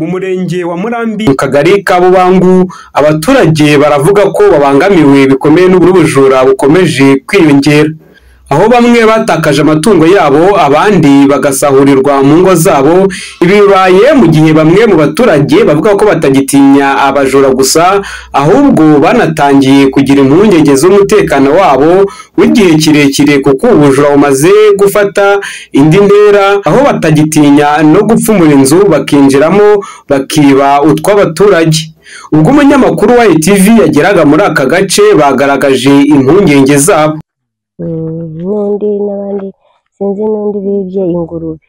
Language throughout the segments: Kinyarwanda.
Mu murenge wa Murambi mu kagari ka Bubangu, abaturage baravuga ko babangamiwe bikomeye n'ubujura bukomeje kwiyongera, aho bamwe batakaje amatungo yabo abandi bagasahurirwa mu ngo zabo. Ibi bibaye mu gihe bamwe mu baturage bavuga ko batagitinya abajura gusa, ahubwo banatangiye kugira impungenge z'umutekano wabo w'igihe kirekire, kuko ubujura bumaze gufata indi ntera, aho batagitinya no gupfumura inzu bakinjiramo bakiba utw'abaturage. Ubwo umunyamakuru wa ITV yageraga muri aka gace, bagaragaje impungenge zabo. N'undi n'abandi sinzi, n'undi bibye ingurube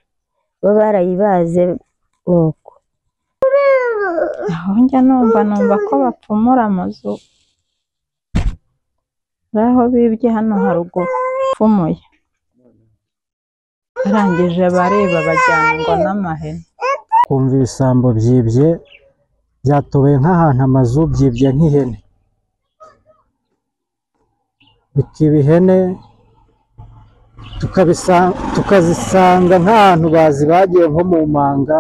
bo barayibaze nuko. Aho njya numva ko bapfumura amazu, aho bibye hano haruguru bapfumuye, barangije bareba bajyana ngo n'amahene. Kumva ibisambo byibye byatobeye nk'ahantu amazu, byibye nk'ihene, bikiba ihene tukazisanga nk'ahantu bazibagiye nko mu manga,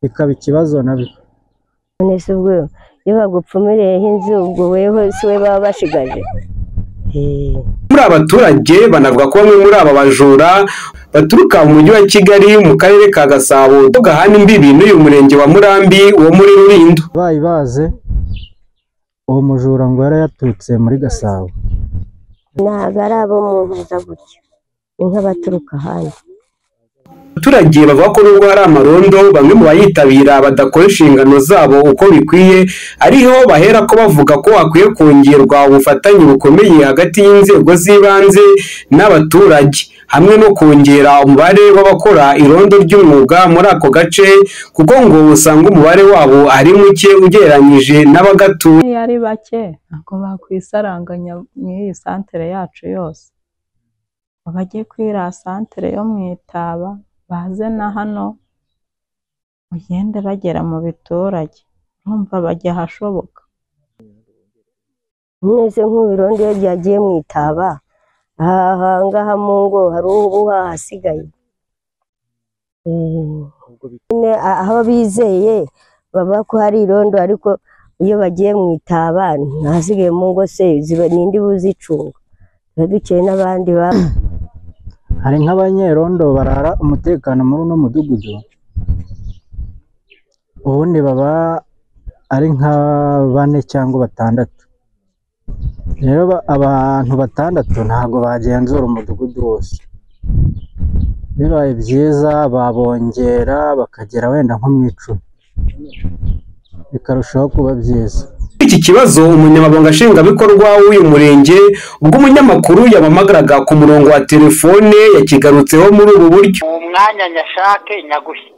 bikaba ikibazo nabyo. None se ubwo iyo bagupfumiriyeho inzu, ubwo weho si we baba bashigaje? Muri abaturage banavuga ko bamwe muri aba bajura baturuka mu mujyi wa Kigali mu karere ka Gasabo gahana imbibi n'uyu murenge wa Murambi wo muri Rulindo. Bayibaze uwo mujura ngo yarayaturutse muri Gasabo. Ntabwo ari abo mu ntuza gutya, ni nk'abaturuka ahandi. Abaturage bavuga ko nubwo hari amarondo, bamwe mu bayitabira badakora inshingano zabo uko bikwiye, ariho bahera ko bavuga ko hakwiye kongerwa ubufatanye bukomeye hagati y'inzego z'ibanze n'abaturage, hamwe no kongera umubare w'abakora irondo ry'umwuga muri ako gace, kuko ngo usanga umubare wabo ari muke ugereranyije n'abagatuye. Iyo ari bake ntabwo bakwisaranganya muri iyi santere yacu yose, ngo bajye kuri iriya santere yo mu Itaba, baze na hano, bagende bagera mu biturage, urumva bajya ahashoboka. Mwese nk'ubirondo iyo byagiye mu Itaba, aha ngaha mu ngo hari ubu hasigaye aho bizeye baba ko hari irondo, ariko iyo bagiye mu Itaba ntahasigaye mu ngo se nindi buzicunga, dukeye n'abandi ba. Hari nk'abanyerondo barara umutekano muri uno mudugudu, ubundi baba ari nka 4 cyangwa 6. Rero abantu 6 ntabwo bagenzura umudugudu wose. Bibaye byiza babongera bakagera wenda nko mu 10, bikarushaho kuba byiza. Iki kibazo umunyamabanga nshingwabikorwa w'uyu murenge, ubwo umunyamakuru yabamagaraga ku murongo wa telefone, yakigarutseho muri ubu buryo. Mu mwanya nyashake nyagushye,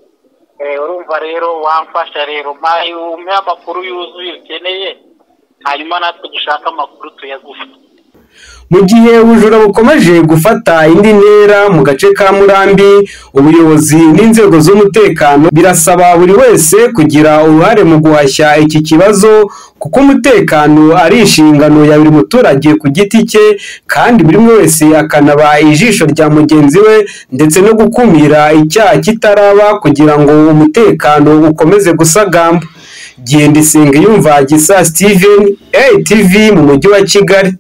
urumva rero wamfasha rero umpe amakuru yuzuye ukeneye, hanyuma natwe dushaka amakuru tuyaguhe. Mu gihe ubujura bukomeje gufata indi ntera mu gace ka Murambi, ubuyobozi n'inzego z'umutekano birasaba buri wese kugira uruhare mu guhashya iki kibazo, kuko umutekano ari inshingano ya buri muturage ku giti cye, kandi buri umwe wese akanaba ijisho rya mugenzi we, ndetse no gukumira icyaha kitaraba kugira ngo umutekano ukomeze gusagamba. Gendisenge yumva Gisa Steven, ATV mu mujyi wa Kigali.